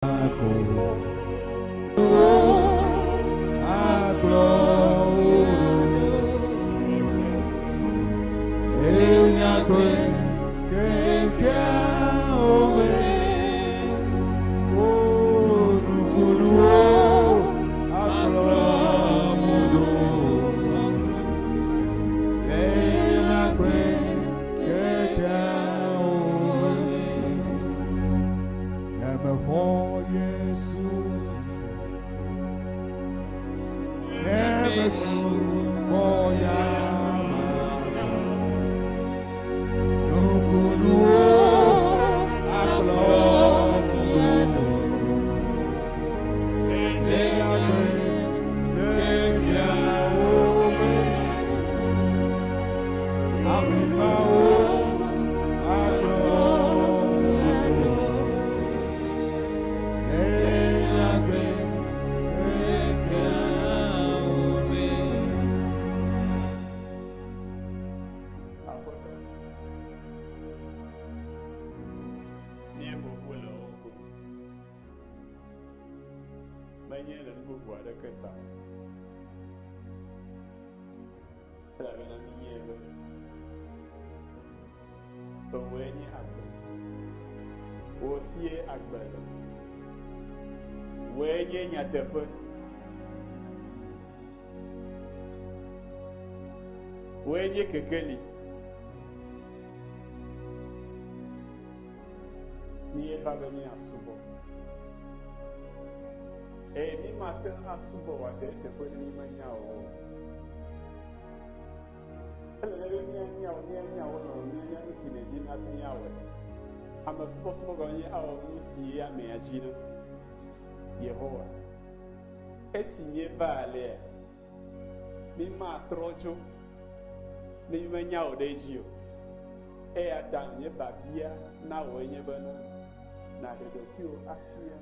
Ne mexɔ Yesu dzi se, ne mesubɔ ya maka, nukunuwo akplɔm ɖo. Le agbe kekeawo me, aʋlimawo Aƒetɔ, míeƒo ƒu le wò ŋkume. Menye le nu bubu aɖeke ta o. Elabena míenyae be Ewòe nye agbe. Wò sie agbe le. Wòe nye nyateƒe. Wòe nye kekeli. Míeva be míasubɔ. Eye mímate ŋu asubɔ wòade eteƒe ne mímenya o. Ele be míanya wò, míanya wò lɔlɔ̃, míanya nu si nèdina hafi míawɔe. Ame subɔsubɔ gɔme nye awɔ nu si amea dzina. Yehowa, esi míeva alea, mímatrɔ dzo ne mímenya wò ɖe edzi o. Eya ta nye biabia na wòe nye bena nàɖe ɖokuiwò afia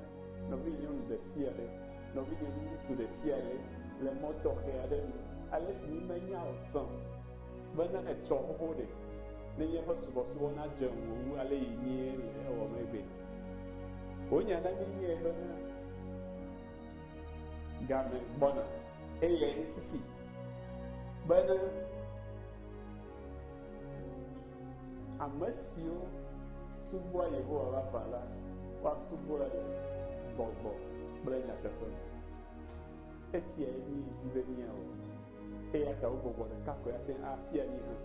nɔvinyenyɔnu ɖe sia ɖe, nɔvinyeŋutsu ɖe sia ɖe le mɔ tɔxɛ aɖe nu, ale si mímenya o tsã bena etsɔ xoxo ɖe, ne míaƒe subɔsubɔ nadze ŋuwò wu ale yi míele ewɔm egbea. Wò nya na míenyae bena game gbɔna, eyae nye fifi, bena ame siwo subɔa Yehowa vavã la, woasubɔe le gbɔgbɔ kple nyateƒe me. Esiae míedi be míawɔ. Eya ta wò gbɔgbɔ ɖeka koe ate ŋu afia mí hã.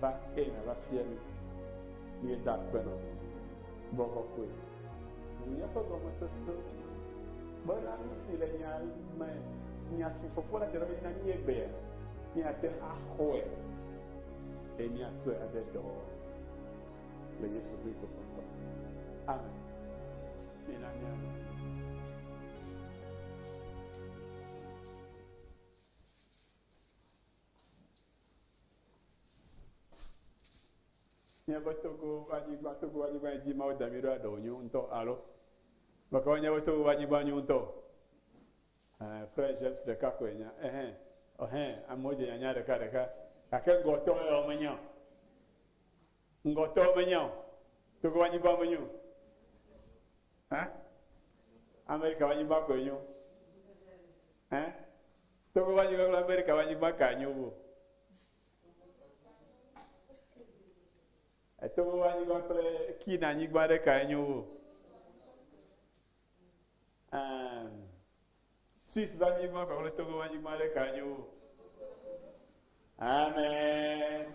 Va eye nàva fia mí. Míeda akpe na wò. Gbɔgbɔ kɔe. Ʋu míaƒe gɔmesese bena nu si le nya me, nya si Fofo la dzra ɖi na mí egbea, míate ŋu axɔe eye míatsɔe ade dɔwɔwɔ le Yesu Kristo ƒe ŋkɔ me. Amen. Mina míanɔ anyi. Míaƒe Togo anyigba, Togo anyigba yi dzi Mawu da mí ɖoa ɖewo nyo ŋutɔ alo? Mekawo míaƒe Togo anyigba nyo ŋutɔ? Ɛɛ, Frère James ɖeka koe nya. Ɛhɛn, ɔhɛn, amewo dze nyanya ɖeka ɖeka. Gake ŋgɔtɔwo ya womenya o. Ŋgɔtɔwo menya o. Togo anyigba menyo o. Hã? Amerika ƒe anyigba koe nyo. Hã? Togo ƒe anyigba kple Amerika ƒe anyigba ka nyo wu? Togo ƒe anyigba kple Kina anyigba ɖe kae nyo wu? Um, Swiss ƒe anyigba kple Togo ƒe anyigba ɖe kae nyo wu? Amen.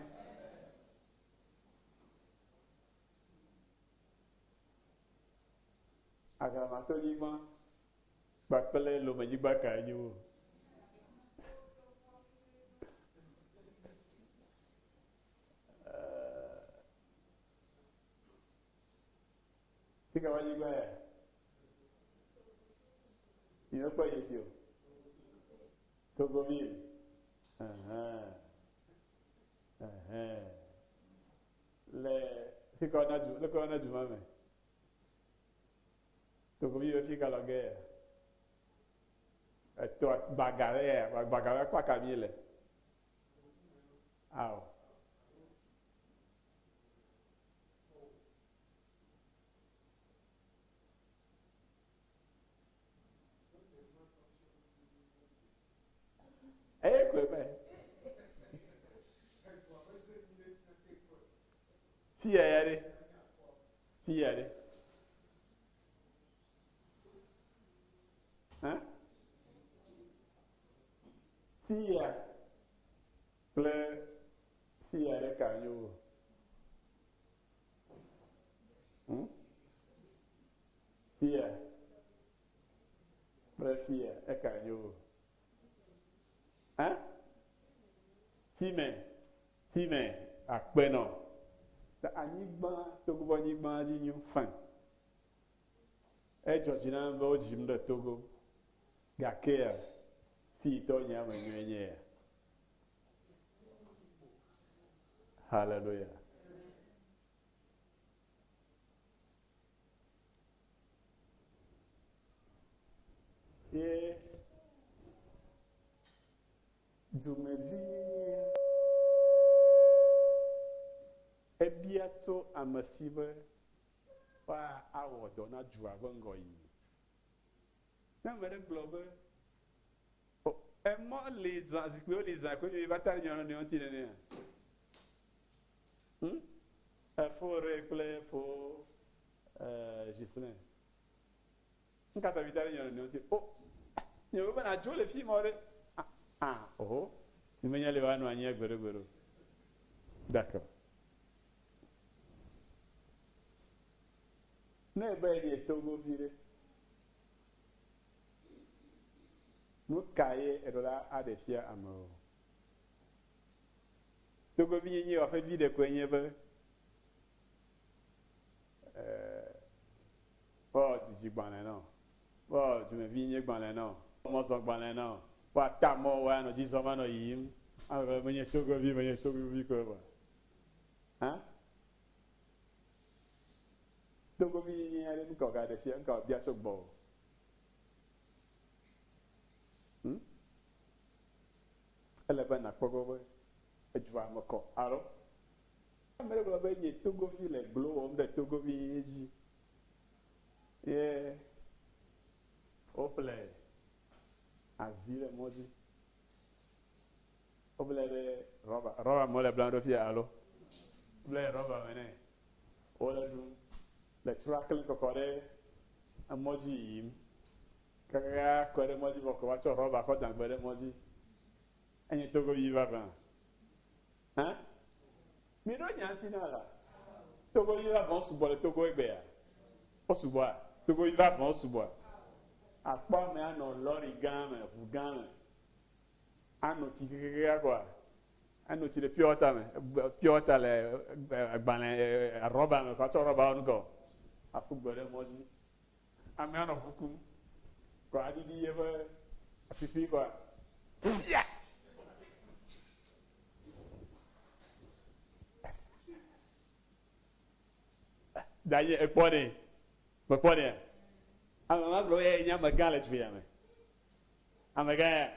Aglãmatonyigba kpakple Lomenyigba kae nyo wu? Fika ƒe anyigba ya? Mímekpɔe dzesi o. Togoville. Ɛhɛn. Ɛhɛn. Le fika woyɔna du, leke woyɔna du ma me? Togovi be fika lɔ ge ya? Etɔa gbaga ɖe ya, gbaga ɖe akpa ka mi le? Ao. Eye koe me. Fia ya ɖe. Fia ɖe. Hã? Fia kple fia ɖe ka nyo o. Hmm? Fia kple fia eka nyo o. Hã? Time, time akpe nɔ. Ta anyigba, Togo ƒe anyigba dzi nyo fine. Edzɔ dzi nam be wodzim ɖe Togo gakea fiyitɔ nye ame nyuie nye ya. Hallelujah. Ye dumevinyenyea ebia tso ame si be woawɔ dɔ na dua ƒe ŋgɔyiyi. Ne ame ɖe gblɔ be, O, emɔ li zã, zikpuiwo li zã koe mi va ta ɖe mia nɔnɔewo ŋuti nenea? Hm? Efo Ray kple fo eh, Ghislain. Nu ka ta mi ta ɖe mia nɔnɔewo ŋuti? O, nye be nadzo le fi ma ɖe. Ah, ah, oho. Mi menya le woanɔ anyi gbeɖegbeɖe o. D'accord. Ne ebe nye Togo vi ɖe, nu kae eɖo la aɖe fia amewo? Togovinyenye wɔ ƒe viɖe koe nye be woawɔ dzidzigbalẽ na wò, woawɔ dumevinyenyegbalẽ na wò, mɔzɔgbalẽ na wò, woata mɔ wò anɔ dzi zɔm anɔ yiyim. Ame be menye Togovi, menye Togovi koe vɔa. Hã? Togovinyenye aɖe nu ka wògaɖe fia, nu ka wòbia tso gbɔwò? Hm? Ele be nàkpɔ gbɔ be edua me kɔ alo? Ame ɖe gblɔ be nye Togovi le glo wɔm ɖe Togovinyenye dzi ye woƒle azi le mɔ dzi. Woble ɖe rɔba, rɔba me wole blam ɖo fia alo? Woble ɖe rɔba me nɛ. Wole ɖum le trɔ kli kɔkɔ ɖe emɔ dzi yiyim. Kakaka kɔe ɖe mɔ dzi vɔ ko va tsɔ rɔba kɔ da gbe ɖe mɔ dzi. Enye Togo yi vavã. Hã? Miɖo nya ŋuti na la. Togo yi vavã wosugbɔ le Togo egbea. Wosugbɔa? Togo yi vavã wosugbɔa? Akpɔ ame anɔ lɔri gã me, ʋu gã me. Ano tsi kekekea kɔa? Ano tsi le pure water me, pure water le agbalẽ rɔba me kɔ atsɔ rɔba wɔ nu kɔ. Aƒu gbe ɖe mɔ dzi. Amea nɔ ʋu kum kɔ aɖiɖi yeƒe afifi kɔa? Fia! Danye ekpɔ nɛ. Mekpɔ nɛa? Ame ma gblɔ ye nye amegã le du ya me. Amegã ya.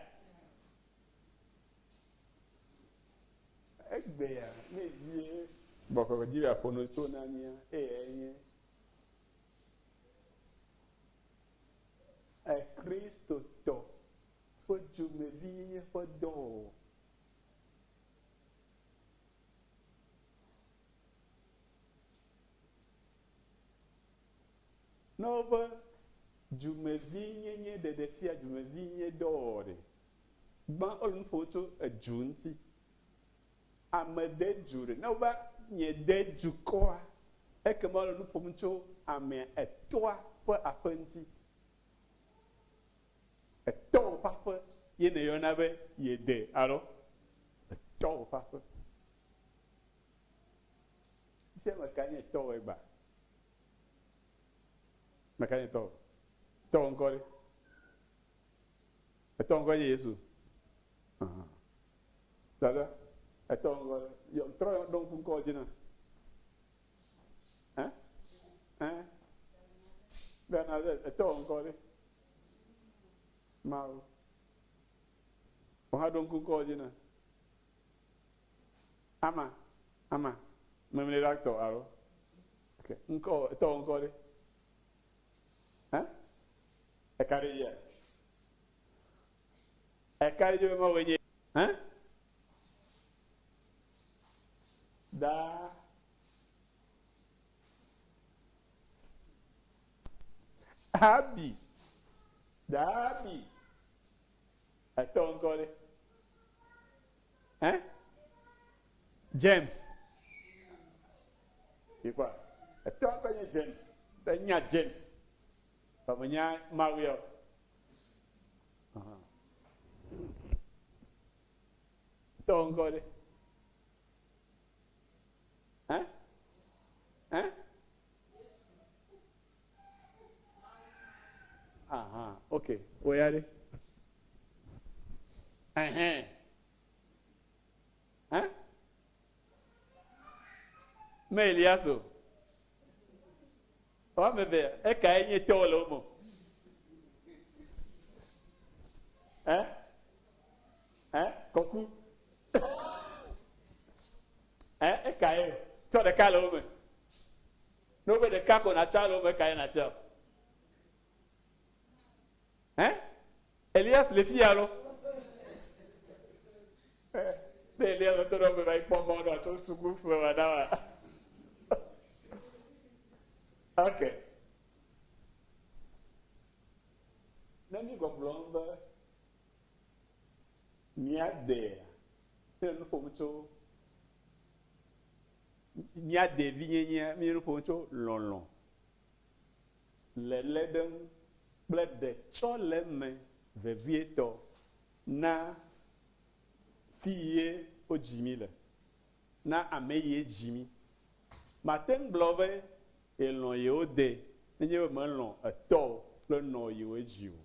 Egbea ne vie gbɔgbɔ dzi be aƒo nu tso na mía eye nye Kristotɔ ƒe dumevinyenye ƒe dɔwɔwɔ. Ne woƒe dumevinyenye ɖeɖefia, dumevinyenye dɔwɔwɔ ɖe, gbã wole nu ƒom tso edu ŋuti. Ame de du ɖe, ne wova nye de dukɔa, ekema wole nu ƒom tso amea etɔa ƒe aƒe ŋuti. Etɔwò ƒe aƒe ye nèyɔna be yede alo etɔwò ƒe aƒe. Fifia ame ka nye tɔwò egbea? Ame ka nye tɔwò? Tɔwò ŋkɔ ɖe? Etɔwò ŋkɔ nye Yesu. Dada, etɔwò ŋkɔ ɖe? Yɔ, trɔ ɖo ŋku ŋkɔ dzi na. Ɛ? Ɛ? Bernadette, etɔwò ŋkɔ ɖe? Mawu. Wò hã ɖo ŋku ŋkɔ dzi na. Ama, ama, memle ɖa tɔ alo? Ok, ŋkɔ, etɔwò ŋkɔ ɖe? Hã? Eka ɖe dzia? Eka ɖe dzi be Mawue nye. Hein? Da. Abi. Dabi. Etɔ ŋkɔ ɖe. Hein? James. Ikpɔ. Etɔ ŋkɔ nye James. Enya James. Enya Mawu yɔ. Tɔ ŋkɔ ɖe. Hein? Hein? Aha, ok. Wò ya ɖe? Ɛhɛn. Hein? Me Elias o. Woame eve ekae nye tɔwò le wo me? Hein? Hein? Kɔku. Hein? Ekae? Tsɔ ɖeka le wo me. Ne wobe ɖeka ko nàtsɔ le wo me, ekae nàtsɔ? Hein? Elias le fi ya lo. Ne Elias tɔ ɖe wo me va yi kpɔ mɔ ɖo tso suku fe wa na wa. Ok. Ne mi gbɔgblɔm be mía dea, ne nu ƒom tso mía devinyenyea, mi nu ƒom tso lɔlɔ̃, lelé ɖe ŋu kple ɖetsɔleme vevietɔ na fi ye wodzi mí le, na ame ye dzi mí. Mate ŋu gblɔ be yelɔ̃ yewo de nenye be melɔ̃ etɔwò kple nɔwò yewoe dzi o.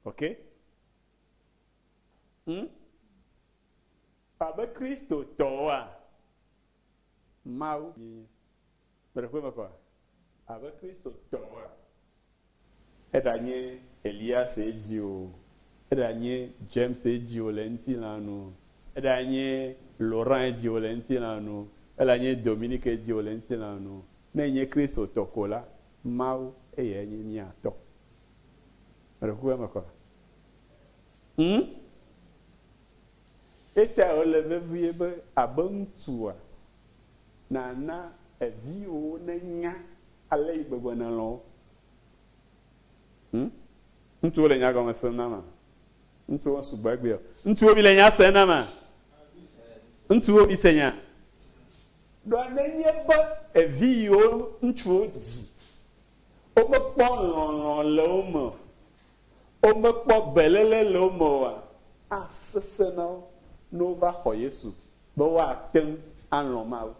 Ok? Hm? Abe Kristotɔwoa, Mawu míenye. Meɖe ƒe me kɔa? Abe Kristotɔwoa, eɖanye Elias dzi o, eɖanye James dzi o le ŋutilã nu o, eɖanye Laurent dzi o le ŋutilã nu o, eɖanye Dominique dzi o le ŋutilã nu o, ne enye Kristotɔ ko la, Mawu eyae nye mía Tɔ. Meɖe kuku eme kɔa? Hm? Etae wòle vevie be abe ŋutsua, nàna eviwòwo nenya ale yi gbegbe nèlɔ̃ wo. Hm? Ŋutsuwo le nya gɔme sem na ma? Ŋutsuwo sugbɔ egbea o. Ŋutsuwo mi le nya sem na ma? Ŋutsuwo mi se nya? Ɖoa nenye be evi yiwo ŋutsuwo dzi, womekpɔ lɔlɔ̃ le wo me o, womekpɔ beléle le wo me oa, asesẽ na wo ne wova xɔ Yesu be woate ŋu alɔ̃ Mawu.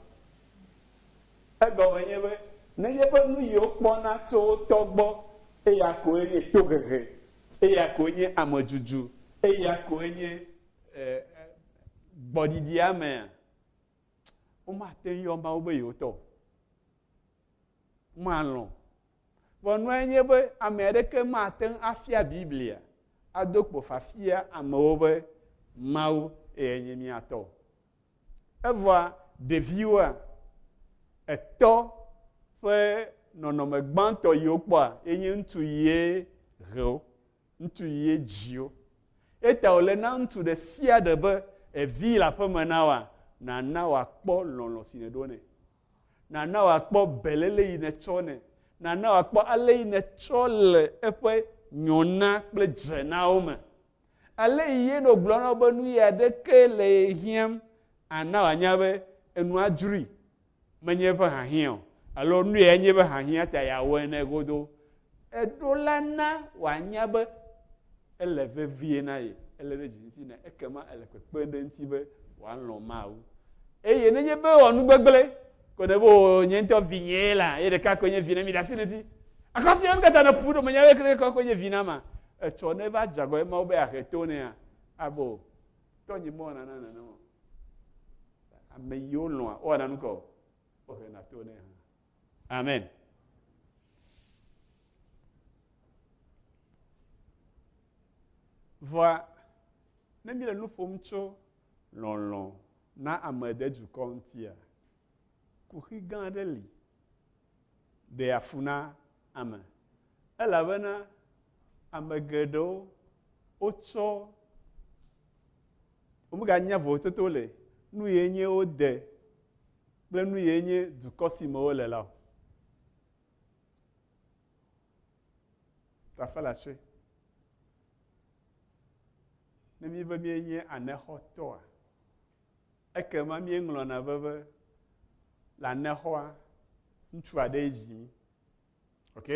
Egɔme nye be, nenye be nu yi wokpɔna tso wo tɔ gbɔ eya koe nye tohehe, eya koe nye amedzudzu, eya koe nye gbɔɖiɖiamea, womate ŋu yɔ Mawu be yewo tɔ o. Womalɔ̃ o. Vɔ nua nye be ame aɖeke mate ŋu afia Biblia ado kpo fafia amewo be Mawu eyae nye mía tɔ o. Evɔa ɖeviwoa, etɔ ƒe nɔnɔme gbãtɔ yi wokpɔa ye nye ŋutsu yie he wo, ŋutsu yie dzi wo. Eta wòle na ŋutsu ɖe sia ɖe be evi le aƒeme na woa, nàna wòakpɔ lɔlɔ̃ si nèɖo nɛ. Nàna wòakpɔ beléle yi nètsɔ nɛ. Nàna wòakpɔ ale yi nètsɔ le eƒe nyɔna kple dzenawo me. Ale yi ye nɔ gblɔ na wo be nu ya ɖeke le ye hiãm, ana wòanya be enua dzroe, menye eƒe hahiã o, alo nu ya nye eƒe hahiã ta yeawɔe nɛ godo. Eɖo la na wòanya be ele vevie na ye, ele ɖe dzi ŋuti nɛ, ekema ele kpekpem ɖe eŋuti be wòalɔ̃ Mawu. Eye nenye be ewɔ nu gbegblẽ, ko ne be o nye ŋutɔ vinyee la, ye ɖeka koe nye vi na mi ɖe asi le ŋuti. Akɔsi nu katã ne ƒu ɖo menya be ɖeka koe nye vi na ma. Etsɔ ne va dze agɔ ye Mawu be yeahe to nɛa, abe o tɔnye mewɔna na nenema o. Ame yiwo lɔ̃a, wowɔna nu ka o? Wohena to nɛ hã. Amen. Vɔa ne míele nu ƒom tso lɔlɔ̃ na ame de dukɔ ŋutia, kuxi gã aɖe li ɖea fu na ame. Elabena ame geɖewo wotsɔ Womeganya vovototo le nu ye nye wo de kple nu ye nye dukɔ si me wole la o. Tafalatse. Ne míebe míenye anexɔtɔa, ekema míeŋlɔna be be le anexɔa, ŋutsu aɖee dzi mí. Ok?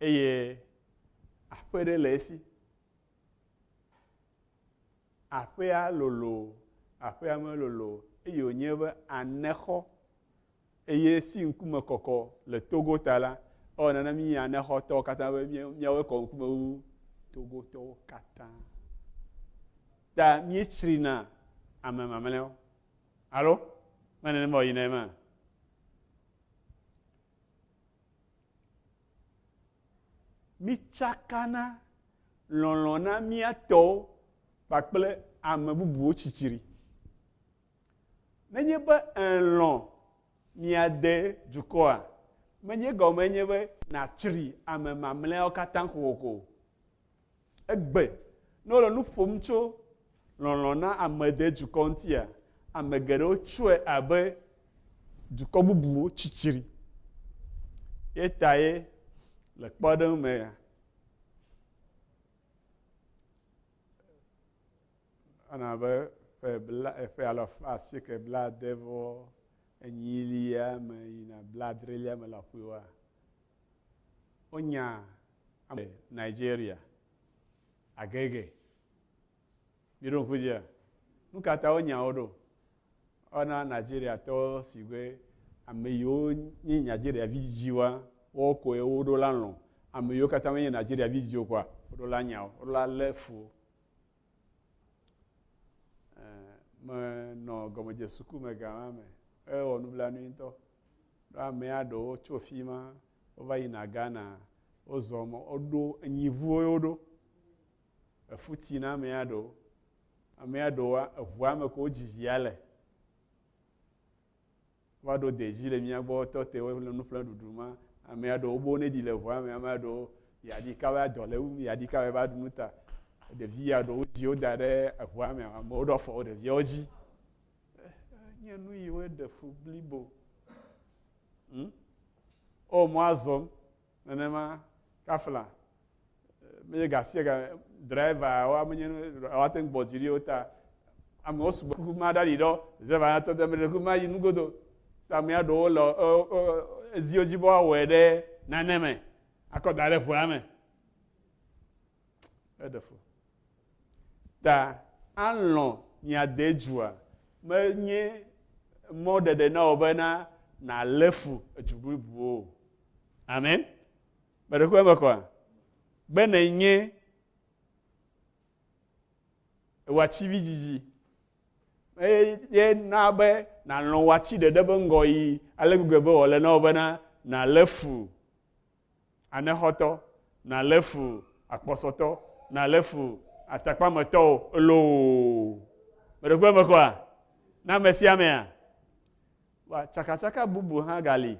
Eye aƒe ɖe le esi. Aƒea lolo, aƒea melolo eye wònye be anexɔ eye si ŋkume kɔkɔ le Togo ta la, ewɔ nana mí anexɔtɔwo katã be míawoe kɔ ŋkume wu Togotɔwo katã. Ta míetsrina ame mamlɛawo. Alo? Me nenema wòyina ema? Mitsakana lɔlɔ̃ na mía tɔwo kpakple ame bubuwo tsitsri. Nenye be èlɔ̃ mia de dukɔa, menye gɔme enye be nàtsri ame mamlɛawo katã kokoko o. Egbe, ne wole nu ƒom tso lɔlɔ̃ na ame de dukɔ ŋutia, ame geɖewo tsɔe abe dukɔ bubuwo tsitsri. Ye tae le kpɔɖeŋu mea, anɔ abe ƒe bla, ƒe alafa asieke blaade vɔ enyilia me yina blaadrelia me lɔƒoewoa, wonya ame Nigeria, Agege. Miɖo ŋku dzia? Nu ka ta wonya wo ɖo? Ewɔna Nigeriatɔwo si be ame yiwo nye Nigeria vidzidziwoa, woawo koe woɖo la lɔ̃. Ame yiwo katã menye Nigeria vidzidziwo koa, woɖo la nya wo, woɖo la lé fu wo. Menɔ gɔmedzesuku me gama me. Ewɔ nublanui ŋutɔ. Ɖo amea ɖewo tso fi ma wova yina Ghana, wozɔ mɔ, woɖo enyiʋuwo woɖo. Efu ti na amea ɖewo. Amea ɖewoa, eʋua me ko wodzi via le. Wova ɖo dedzi le mía gbɔ tɔ te wole nu ƒlem ɖuɖu ma. Amea ɖewo wobe woneɖi le ʋua me, amea ɖewo yeaɖi kaba dɔ le ewum, yeaɖi kaba va ɖu nu ta. Ɖevi ya ɖewo dzi woda ɖe eʋua me, amewo ɖo afɔ wo ɖeviawo dzi. Nye nu yi woɖe fu blibo. Hmm? O mɔa zɔm nenema kafla. Menye gasia ga driver wa menye woate ŋu gbɔ dzi ɖi wo ta. Amewo sugbɔ kuku ma ɖaɖi ɖɔ driver ya tɔ te ame ɖe kuku ma yi nugodo. Ta amea ɖewo le eziwo dzi be woawɔe ɖe nane me akɔ da ɖe ʋua me. Eɖe fu. Ta alɔ̃ miade dzua menye mɔɖeɖe na wò bena nàlé fu edu bubuwo o. Amen. Meɖe eme kɔa? Be nènye watsi vidzidzi eye na be nàlɔ̃ watsi ɖeɖe be ŋgɔyiyi ale gbegbe be wòle na wò bena nàlé fu anexɔtɔ, nàlé fu akpɔsɔtɔ, nàlé fu atakpametɔwo loo. Meɖe ƒe eme kɔa? Na ame sia amea. Wa tsakatsaka bubu hã gali.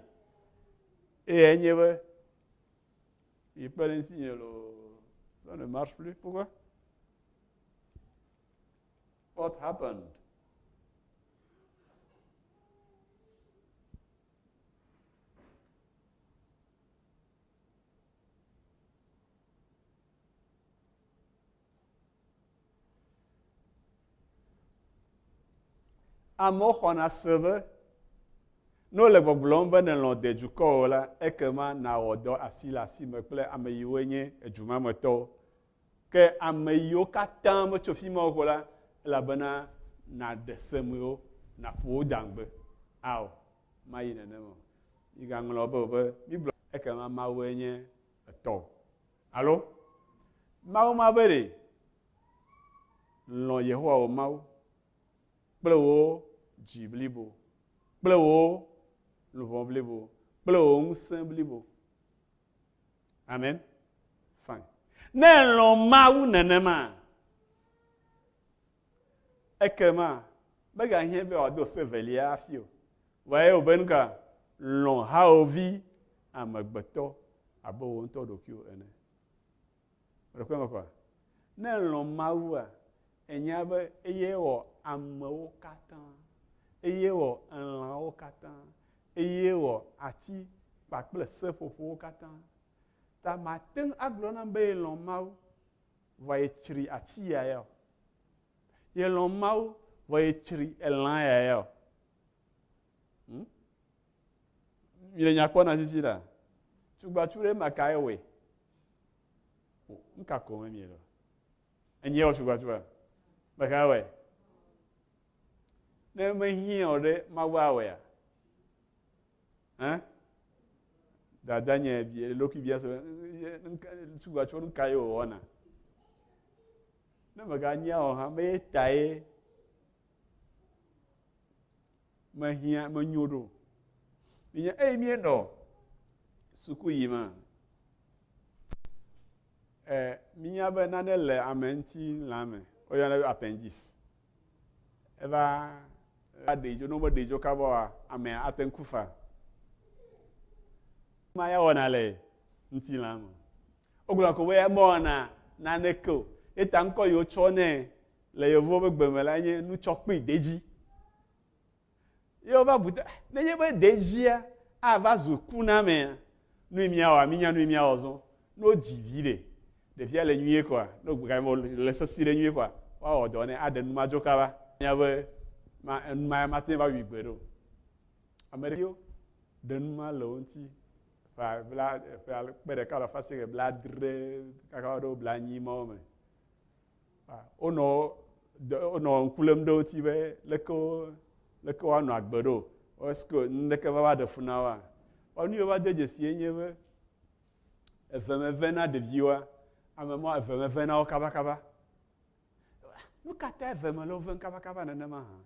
Eye enye be yi kpe ɖe ŋutinye loo. Ça ne marche plus. Pourquoi? What happened? Amewo xɔna se be ne wole gbɔgblɔm be nèlɔ̃ de dukɔ o la, ekema nàwɔ dɔ asi le asi me kple ame yiwoe nye edu ma me tɔwo. Ke ame yiwo katã metso fi ma o ko la, elabena nàɖe semi wo, nàƒo wo da ŋugbe. Ao, mayi nenem o. Migaŋlɔ be o be migblɔ ekema Mawue nye etɔ. Alo Mawu ma be ɖe lɔ̃ Yehowa wò Mawu kple wò dzi blibo, kple wò luʋɔ blibo, kple wò ŋusẽ blibo. Amen. Fine. Ne èlɔ̃ Mawu nenema, ekema megahiã be wòado se evelia hafi o. Vɔ eye wòbe nu ka? Lɔ̃ hawòvi amegbetɔ abe wò ŋutɔ ɖokuiwò ene. Ɖekɔe me kɔa? Ne èlɔ̃ Mawua, Ènya be eye wɔ amewo katã, eye wɔ elãwo katã, eye wɔ ati kpakple seƒoƒowo katã. Ta mate ŋu agblɔ nam be yelɔ̃ Mawu, vɔa yetsri ati ya ya o. Yelɔ̃ Mawu, vɔ yetsri elã ya ya o. Hmm? Mi le nya kpɔ na sisi la. Tugbatsu ɖe ma kae wɔe? O, nuka ko me miele? Enye wɔ tugbatsua? Me kae wɔe? Ne mehiã o ɖe, Mawu awɔea? Hã? Dada nye bi eɖokui bia se be tugbatsua nu kae wòwɔna? Ne meganya o hã, be tae mehiã menyo ɖo. Minya eyi míenɔ suku yi ma, e minya be nane le ame ŋuti lã me, woyɔna be appendice. Eva eva ɖe dzo, ne womeɖe dzo kaba oa, amea ate ŋu ku fa. Ma ya wɔna le ŋutilã me. Wogblɔ ko be ya mewɔna naneke o. Eta ŋkɔ yi wotsɔ nɛ le yevuwo ƒe gbe me la nye nutsɔkpui dedzi. Ye wova bu ta, nenye be dedzia ava zu ku na amea, nu yi míawɔa, mínya nu yi míawɔ zɔ. Ne wodzi vi ɖe, ɖevia le nyuie koa, ne wògale le sesi ɖe nyuie koa, woawɔ dɔ nɛ aɖe nu ma dzo kaba. Nya be ma, enu ma mate ŋu va wui gbeɖe o. Ame ɖewo ɖe nu ma le wo ŋuti ƒe bla, ƒe kpe ɖeka alo afã blaadre kaka va ɖo blanyi mawo me. Wonɔ wonɔ ŋku lém ɖe wo ŋuti be leke wo leke woanɔ agbe ɖo. Est-ce nuɖeke va va ɖe fu na woa? Vɔ nu yi wova de dzesi ye nye be evemeve na ɖeviwoa, ame ma evemeve na wo kabakaba. Nu ka tae eveme le wo vem kabakaba nenema hã?